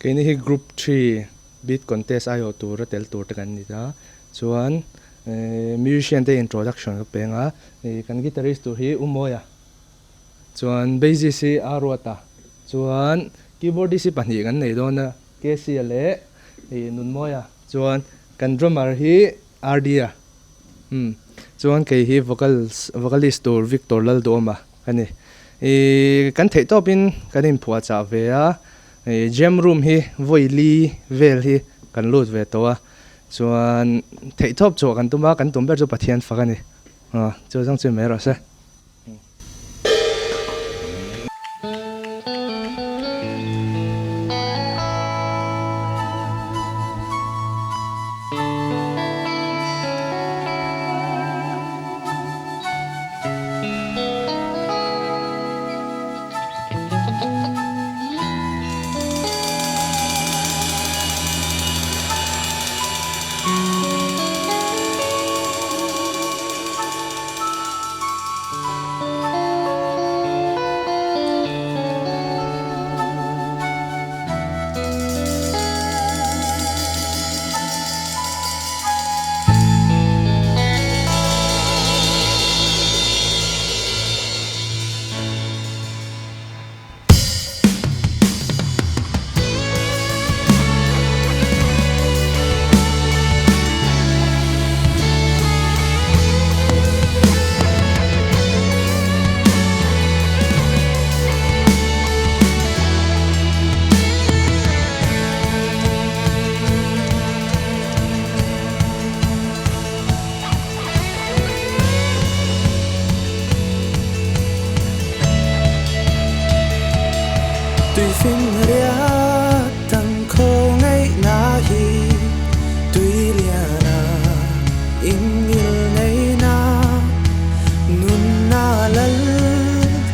Keini hi group three beat contest aiawh tura tel tur te kan ni ta chuan musician te introduction ka peng a kan guitarist tur hi U Mawia chuan bassist hi A Ruata chuan keyboardist hi pahnih kan nei dawn a Casey-a leh Nunmawia chuan kan drummer hi RD-a umm chuan kei hi vocals vocalist tur Victor Lalduhawma ka ni. Ihh kan theih tawpin kan inphuahchah ve a, ih jam room hi vawi li vel hi kan lut ve tawh a, chuan theih tawp chhuah kan tum a, kan tum ber chu Pathian fak a ni. Aw chu zawng chu mai rawh se.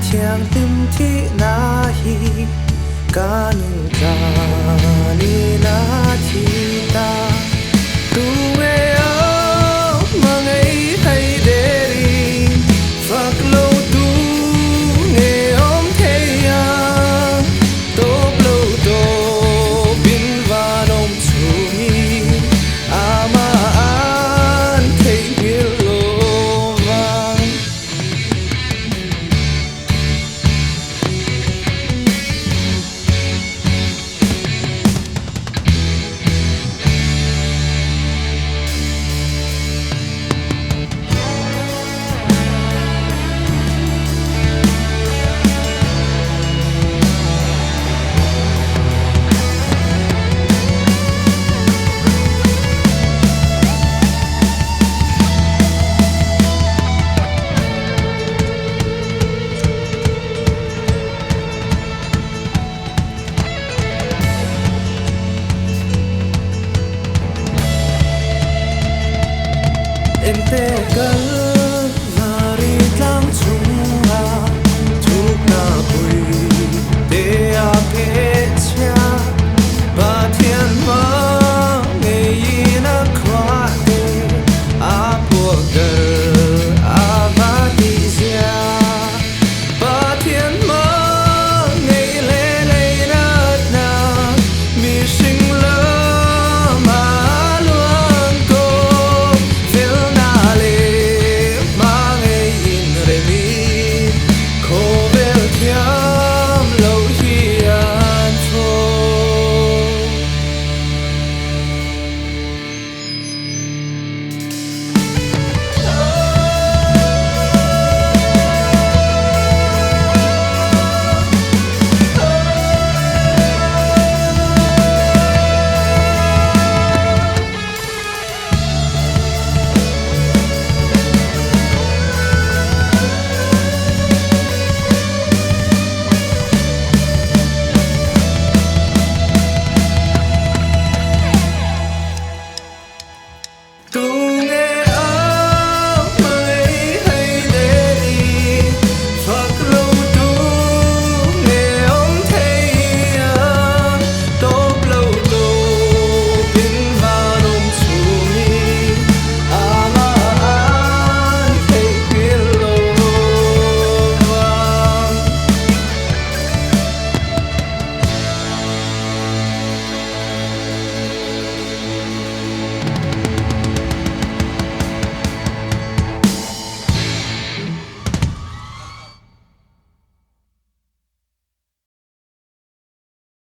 Thianghlim thihna hi ka nun tlan ina.